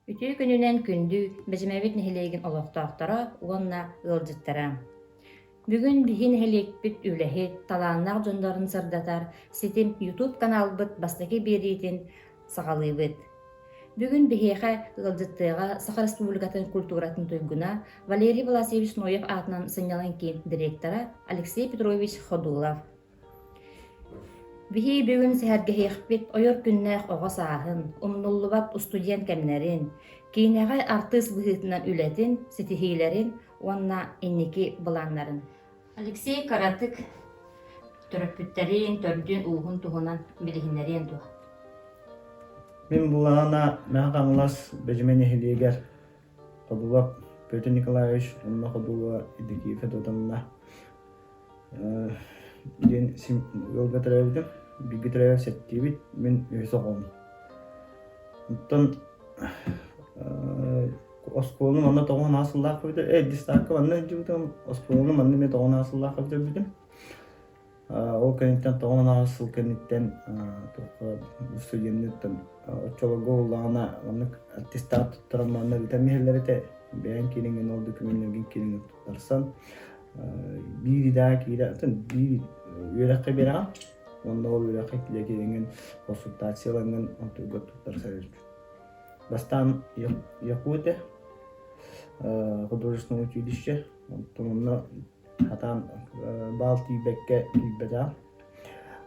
Үтүө күнүнэн күндү Бэдьимэбит нэһилиэгин олохтоохторо уонна ыалдьыттара! Бүгүн биһи нэһилиэкпит үлэһит, талааннаах дьоннорун сырдатар Ситим YouTube каналбыт бастакы биэриитин саҕалыыбыт. Бүгүн биһиэхэ ыалдьыттыаҕа Саха Республикатын культуратын туйгуна Валерий Власьевич Ноев аатынан сынньалаҥ киин директора Алексей Петрович Ходулов. Биһи бүгүн сэһэргэһиэхпит ойор күннээх оҕо сааһын, умнуллубат устудьуон кэмнэрин, киинэҕэ артыыс быһыытынан үлэтин, ситиһиилэрин уонна инники былааннарын. Алексей кыратык төрөппүттэрин, төрдүн-ууһун туһунан билиһиннэриэн дуо? Мин былаана Мэҥэ Хаҥалас Бэдьимэ нэһилиэгэр Ходулов Петр Николаевич уонна Ходулова Евдокия Федотовна диэн ыалга төрөөбүтүм. Бииргэ төрөөбүт сэттиэбит, мин үһүс оҕом. Оттон оскуоланы манна тоҕо наһаа сыллаах бүтэр, дистаакка манна илдьибитим, оскуоланы манна эмиэ тоҕо наһаа сыллаах бүтэрбитим. Ол кэнниттэн тоҕо наһаа сыл кэнниттэн туохха студенныттан оччолорго буоллаҕына маннык аттестат туттаран манна ыытан иһэллэр этэ. Бэйэҥ киириҥҥин ол документаргын киириҥҥин туттарсан биир идэҕэ киирэ атын биир үөрэххэ биэрэҕин уонна ол үөрэххэ киирэ киирэҥҥин консультациялаҥҥын онтугар туттарсар эбит. Бастаан Якутия художественное училище онтон онно хатаан баал тиийбэккэ тиийбэтэҕим.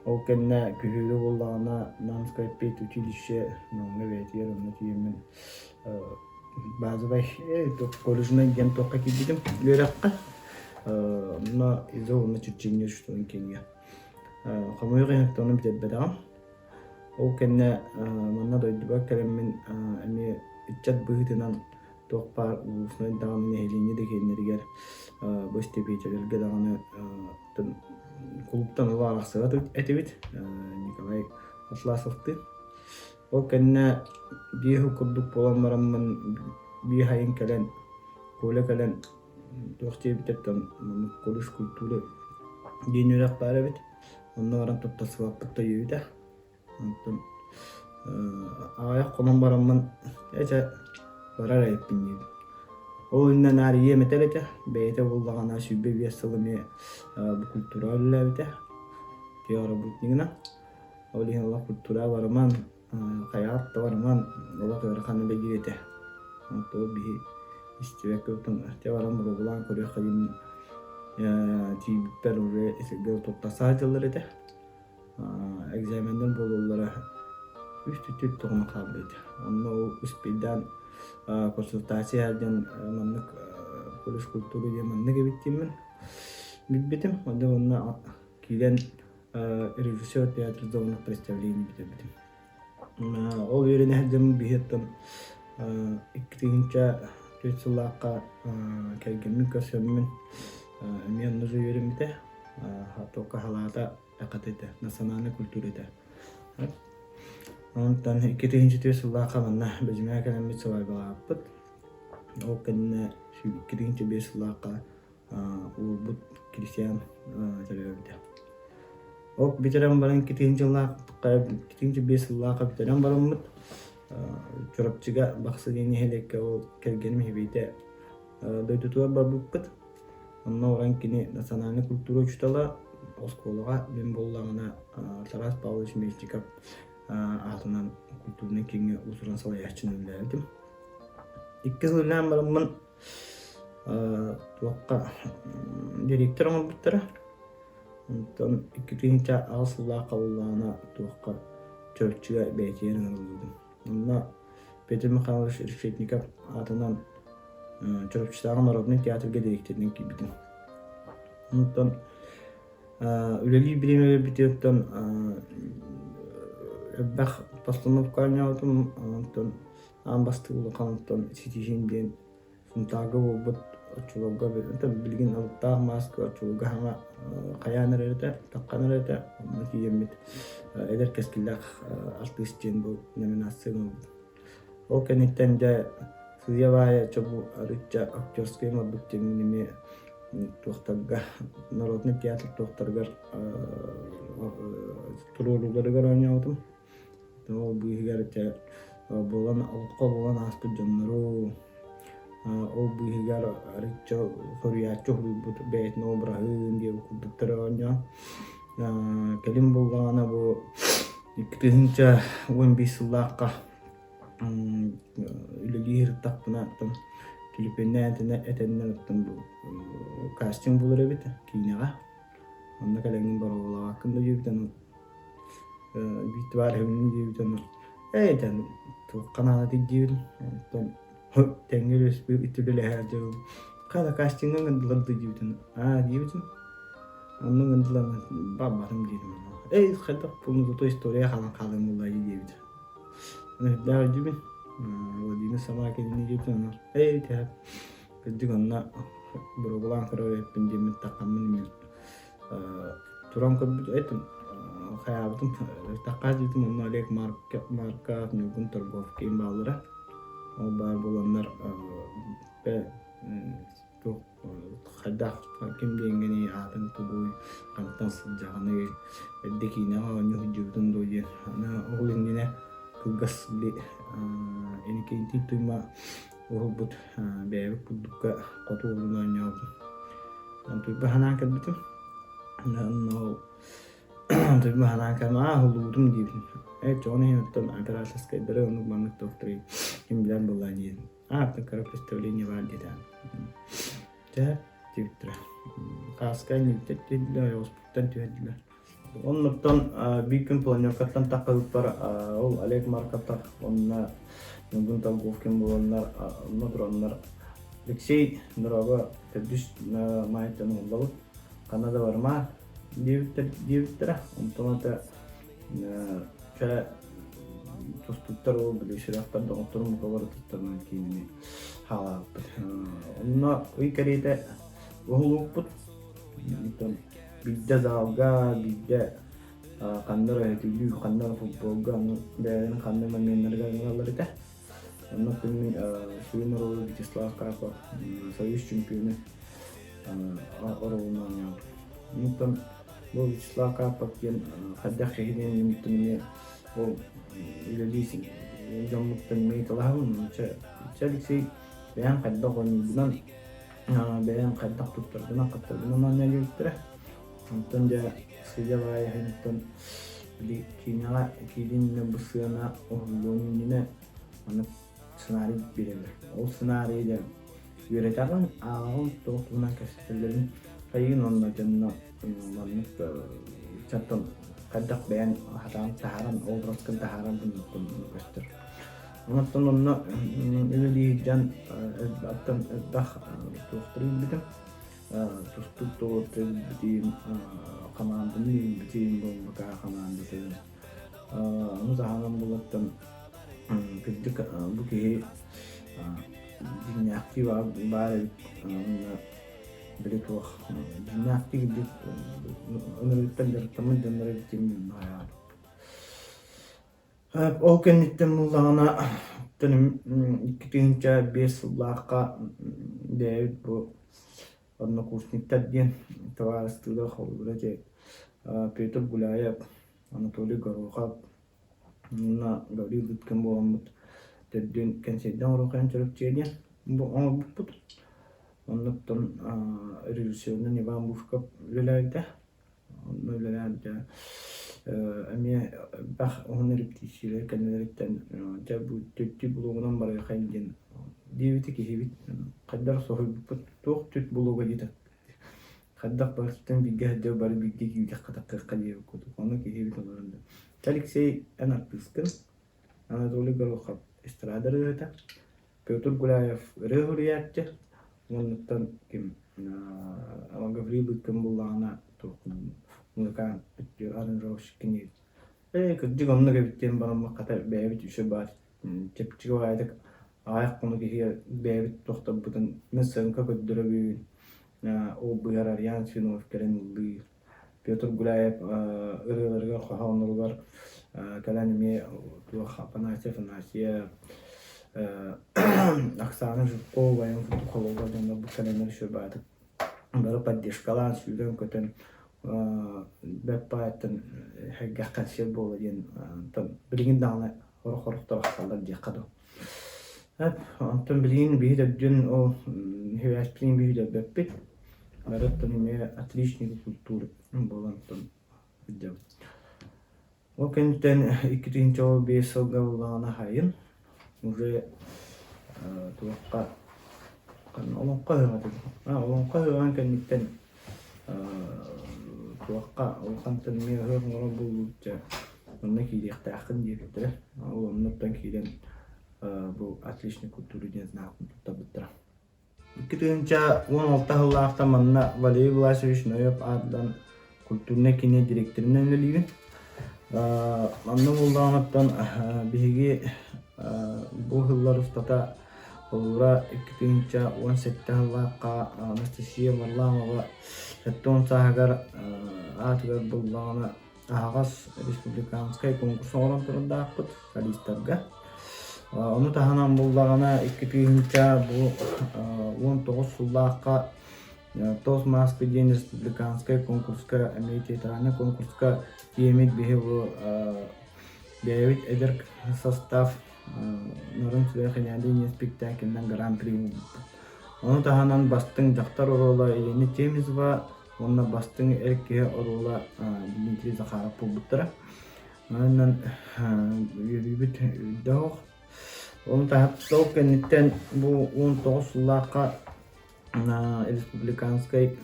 Ол кэннэ күһүөрү буоллаҕына Намское педучилище Намҥа бэйэтигэр онно тиийэммин базовай колледжнай диэн туохха киирбитим үөрэххэ. Онно ИЗО уонна черчение учууталын кииҥҥэ. Хомойуох иһин ону бүтэрбэтэҕим. Ол кэннэ манна дойдубар кэлэммин эмиэ ыччат быһыытынан туох баар улууснай даҕаны нэһилиэнньэ да киэннэригэр бу истэбиэтэлэргэ даҕаны кулууптан ыла арахсыбат этибит Николай Атласовтыын. Ол кэннэ биир сыл курдук буолан бараммын биир сайын кэлэн Коля кэлэн туох диэбитэттэн маннык колледж культуры диэн үөрэх баар эбит. Онно баран туттарсыбаппыт да үөбүтэ. Онтон аҕыйах хонон бараммын ээ чэ барар эбиппин диибин. Ол иннинэ наар ийэм этэр этэ, бэйэтэ буоллаҕына 25 сыл эмиэ бу культураҕа үлэлээбитэ, тыа работнигынан. Ол иһин олох культураҕа барыман, хайаҕар да барыман, олох ыарахан үлэ диир этэ. Онтон биһи истибэккэ чэ баран боруобалаан көрүөххэ диэн тиийбиппэр уже туттарса сылдьаллар этэ. Экзаменнар буолаллара үс түтүк тоҕуна хаалбыт. Онно ол успейдаан консультация диэн маннык колледж культуры диэн маннык эбит диэммин билбитим. Онно онно киирэн режиссер театрализованных представлений бүтэрбитим. Ол үөрэнэ сылдьаммын биһиэттэн 2004 сыллаахха кэргэммин көрсөммүн эмиэ онно же үөрэммитэ. Туохха халаата Аката этэ, национальнай культура этэ. Онтон 2004 сыллаахха манна Бэдьимэҕэ кэлэммит сыбаайбалаабыппыт. Ол кэннэ 2005 сыллаахха уолбут Кристиан төрөөбүтэ. Ол бүтэрэн баран 2005 сыллаахха бүтэрэн бараммыт Чурапчыга Бахсы диэн нэһилиэккэ ол кэргэним иһибиитэ дойдутугар барбыппыт. Онно баран кини национальнай культура учуутала, оскуолаҕа мин буоллаҕына Тарас Павлович Местников аатынан культурнай кииҥҥэ уус-уран салайааччынан үлэлээбитим. Икки сыл үлэлээн бараммын туохха директор оҥорбуттара. Онтон 2008 сыллаах хабыллаҕына туохха Чурапчыга бэйэтигэр ыҥырыллыбытым. Онно Петр Михайлович Решетников аатынан Чурапчытааҕы народнай театрга дириэктэринэн киирбитим. Онтон үлэлиир бириэмэлэрбититтэн элбэх постановка оонньообутум. Онтон аан бастакы улахан онтон ситиһиим диэн Сунтаарга буолбут оччолорго билигин алыптаах мааска оччолорго хаҥа хайаан эрэр этэ, таххан эрэр этэ. Онно тиийэммит эдэр кэскиллээх артыыс диэн бу номинацияны ылбытым. Ол кэнниттэн дьэ сыыйа-баайа чобу арыычча актерскай оҥорбут диэммин эмиэ туохтарга народный театр туохтарыгар туруорууларыгар оонньообутум. Ол быыһыгар дьэ. Буолан олоххо буолан ааспыт дьоннору ол быыһыгар арыычча суруйааччы уһуйбут бэйэтин обраһын диэбит курдуктары оонньоон кэлин буоллаҕына бу 2015 сыллаахха үлэлии сырыттахпына оттон түлүпүөннээн этэннэр оттон бу кастинг булар эбит киинэҕэ онно кэлэҥҥин боруобалаабаккын да диэбит ону биир табаарыһым диэбит ону ээ этэн туохха наадатый диибин онтон тэҥҥэ үлэспит үлэлэһэр дьонум хата кастиҥҥа ыҥырдылар дуу диэбитин аа диэбитим онно ыҥырдылар барбатым диэтим эй хайдах буолла зато история хаалан хаалыам буолла дии диэбит ону үрдээх өйдүүбүн Владимир Самакин диэбитин онно эй тэһэ кырдьык онно боруобалаан көрөр эбиппин диэммин таххаммын эмиэ туран көрбүт этим хайаабытым таххаа диэтим онно Олег Марков Ньургун Торговкин бааллара ол баар буоланнар туох хайдах ким диэҥҥиний аатын тугуй хантан сылдьаҕыный эрдэ киинэҕэ оонньуу сылдьыбытын дуо диэн аны ол иннинэ кылгас били Иннокентий Туйма уһулбут бэйэбит курдукка хоту уолун оонньообутум Туйба санаан кэлбитим онно Туйба санаан кэлэн аа уһуллубутум диибин ээ чоҕун иһин оттон операторскайдары оннук маннык туохтарый ким билэн буоллаа диэн ааттан кыра представление баар диэтэҕим дьэ диэбиттэрэ хааска иннибиттэн түһэрдилэр ойоҕоспуттан түһэрдилэр Оннуттан биир күн планеркаттан таххыбыппар ол Олег Марковтар уонна Ньургун Торговкин буоланнар онно тураннар Алексей дорообо төрдүс маайыттан уһуллабыт ханна да барыма диэбиттэр диэбиттэрэ онтон это чэ тустууттар ол били сүрэхтэр доҕотторум бука барытыттан киинини хаалаабыппыт онно ый кэриэтэ уһулууппут Онтон биирдэ залга, биирдэ ханна эрэ өтүүлүү, ханна эрэ футболга, ону бэйэлэрин ханна моменнарыгар ыҥыраллар этэ. Онно мин сүрүн оруолу Вячеслав Карпов Союз чемпиона оруолун оонньообут. Онтон бу Вячеслав Карпов диэн хайдах киһи диэн миттэн эмиэ ол үлэлии дьоммуттан эмиэ ыйыталаһабын. Чэ, Алексей бэйэм хайдах оонньуурбунан бэйэм хайдах туттарбынан-хаптарбынан оонньообуттара. Онтон дьэ сыыйа баайаһыттан били киинэҕэ киирин иннинэ бу сыана уһуллуон иннинэ аны сценарий биэрэллэр. Ол сценарийы дьэ үөрэтэҕин, ааҕаҕын, туох туһунан кэпсэтэллэрин хайыгын уонна дьонно маннык ыччаттан хайдах бэйэҥ хатаан таһааран образкын таһааран көстөр. Онтон онно үлэлии сылдьан элбэхтэн элбэх туохтары билбитим. Тустуук туоруттары билбитим, хамаанданы билбитим, БМК хамаандатын. Ону таһынан булаттан кырдьык бу киһи дьиҥнээхтии баар эбит уонна били туох дьиҥнээхтии кырдьык ынырыктан дьарыктаммыт дьоннор эбит диэн Ол кэнниттэн буллаҕына 2005 сыллаахха бэйэбит бу однокурсниктар диэн табаарыстыылар холобура ити Петр Гуляев, Анатолий Горохов уонна Гаврил Лыткин буоламмыт төрдүөн кэнсиэрдээх оҥоруоххайын Чөрүпчүө диэн бу оҥорбуппут. Оннуттан режиссерунан Иван Бушков үлэлээбитэ. Онно үлэлээн дьэ эмиэ элбэх уһун репетициялар кэннилэриттэн дьэ бу түттүү булугунан барыахайын диэн диэбитэ киһибит хайдах соһуйбуппут туох түт булуга диэтэ хайдах барыттан бииргэ сылдьар бары бииргэ киирдэххэ таххыахха диэбит курдук ону киһибит олорон Алексей эн артыыскын Анатолий Горохов эстрада ырыаһыта Петр Гуляев ырыа суруйааччы уоннуттан ким Гаврил Лыткин буллаҕына туох музыкант аранжировщик кини ээ кырдьык оннук эбит диэн бараммыт хата бэйэбит үсэ баар чэпчэки баҕайытык аҕыйах хонук иһигэр бэйэбит тохторбутун мин сыаҥка көрдөрөбүн ол быыһар Ариан Свинов кэлэн ыллыыр Петр Гуляев ырыаларыгар, хоһоонноругар кэлэн эмиэ туох Афанасий Афанасьев, Оксана Жиркова курдук холобура дьоннор бу кэлэннэр үчүгэй баҕайытык бары поддержкалаан сүүрэн-көтөн бэрт баҕайыттан сэргэх концерт буолла диэн билигин даҕаны. Сорох-сорохтор ахталлар диэххэ дуу. Онтон билигин биһи төрдүн ол сибээспитин биһи өлөрбөппүт. Бары оттон эмиэ отличник культуры буолан оттон сылдьабыт. Ол кэнниттэн 2005 сылга буллаҕына хайын уже туохха олоҥхо ыһыаҕа олоҥхо ыһыаҕын кэнниттэн туохха улахантан эмиэ ыһыах оҥорор буолбут дьэ онно киириэхтээххин диэбиттэрэ. Ол оннуттан киирэн бу отличник культуры диэн знакын туттарбыттара. 2016 сыллаахтан манна Валерий Власович Ноев аатынан культурнай киинэ директорынан үлэлиибин. Манна буоллаҕыттан биһиги бу сыллар устата холобура 2017 сыллаахха Анастасия Варламова 70 сааһыгар аатыгар буллаҕына аһаҕас республиканскай конкурс оҥорон турардаахпыт солистарга. Ону таһынан буллаҕына 2000 бу 19 сыллаахха Тос маска диэн республиканскай конкурска эмиэ театральнай конкурска тиэмит биһи бу бэйэбит эдэр состав Нарын Сүрэх Инээдин спектакльынан гран-при ылбыппыт. Ону таһынан бастыҥ дьахтар оруола Елена Темизова уонна бастыҥ эр киһи оруола Дмитрий Захаров буолбуттара. Манан үөрүүбүт үрдээх. Ону таһынан ол кэнниттэн бу 19 сыллаахха республиканскай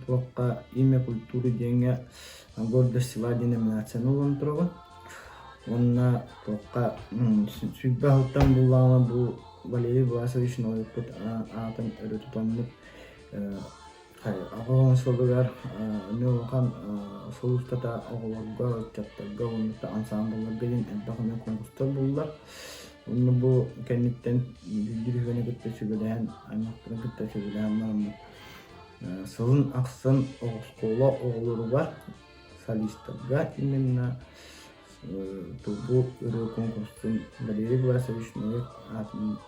туохха имя культуры диэҥҥэ гордость села диэн номинацияны ылан турабын. Уонна туохха сүүрбэ сылтан буллаҕына бу Валерий Власович Ноевпут аатын өрө тутаммыт Аҕа сылыгар эмиэ улахан сыл устата оҕолорго, ыччаттарга уонна ансаамбылларга диэн элбэх эмиэ конкурстар буоллулар. Онно бу кэнниттэн Бүлүү кытта сүбэлэһэн, аймахтарын кытта сүбэлэһэн бараммыт сылын ахсын оскуола оҕолоругар, солистарга именно бу ырыа конкурсун Валерий Власович Ноев аатын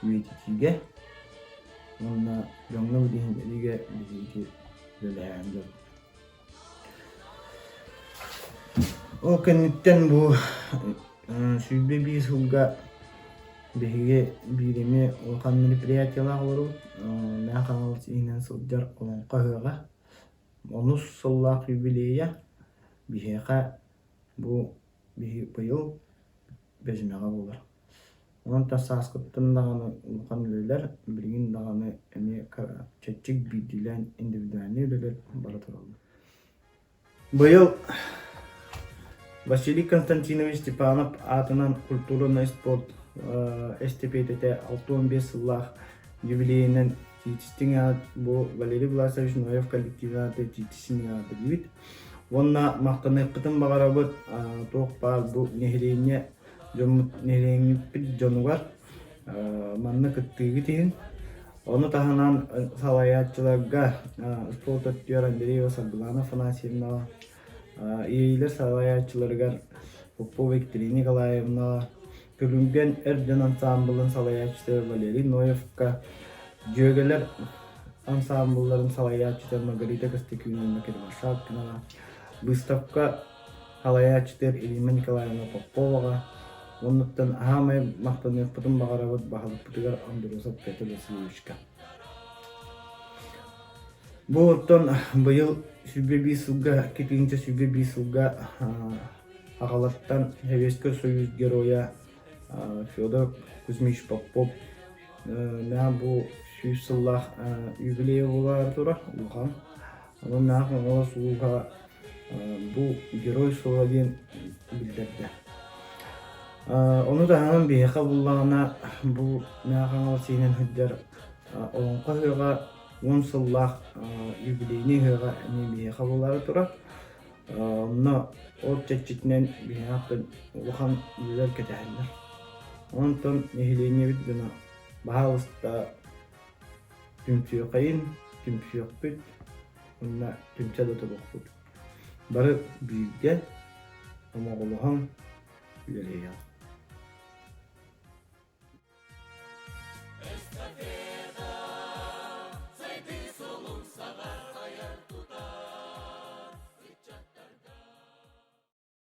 үйэтитиигэ уонна дьоҥҥо билиһиннэриигэ биһиги үлэлэһэн дьон. Ол кэнниттэн бу 101 сылга биһиги биир эмиэ улахан мероприятиелаах олоробут. Мэҥэ Хаҥалас иһинэн сылдьар Олоҥхо ыһыаҕа. Онус сыллаах юбилейа биһиэхэ бу биһи быйыл бэдьимэҕэ буолар. Онон сааскыттан даҕаны улахан үлэлэр, билигин даҕаны эмиэ чэчик биирдиилээн индивидуальнай үлэлэр бара тураллар. Быйыл Василий Константинович Степанов аатынан культурнай спорт эстипиэтэтэ 65 сыллаах юбилейынан Тиитистиҥ аат бу Валерий Власович Ноев коллективын аата Тиитистиҥ аата диибит. Уонна махтаныахпытын баҕарабыт туох баар бу нэһилиэнньэ дьоммут нэһилиэнньэппит дьонугар манна кыттыыгыт иһин. Ону таһынан салайааччыларга спорт өттүгэр Андреева Саргылана Афанасьевнаҕа, Иэйиилэр салайааччыларыгар Попова Екатерина Николаевнаҕа, Күлүмгэн эр дьон ансаамбылын салайааччыта Валерий Ноевка, Дьүөгэлэр ансаамбылларын салайааччыта Маргарита Костякиновна Кривошапкинаҕа, выставка салайааччытыгар Ирина Николаевна Поповаҕа, уоннуттан аһаамай махтаныахпытын баҕарабыт баһылыкпытыгар Андросов Петр Васильевичка. Бу оттон быйыл 101 сылга, 201 сылга аҕалартан Советскай Союз Геройа Федор Кузьмич Попов маа бу 100 сыллаах юбилейа буолаары турар улахан. Онон наах Хаҥалас улууһа бу Герой суола диэн биллэрдэ. Ону таһынан биһиэхэ буллаҕына бу Мэҥэ Хаҥалас иһинэн сылдьар Олоҥхо ыһыаҕа 10 сыллаах юбилейнай ыһыаҕа эмиэ биһиэхэ буолаары турар. Онно ол чэрчитинэн биһиэхэ улахан үлэлэр кэтэһэллэр. Онтон нэһилиэнньэбит дьоно баһаалыста түмсүөхэйин, түмсүөхпүт уонна түмсэ да туруохпут. Бары бииргэ сомоҕолоһон үлэлиэҕиҥ.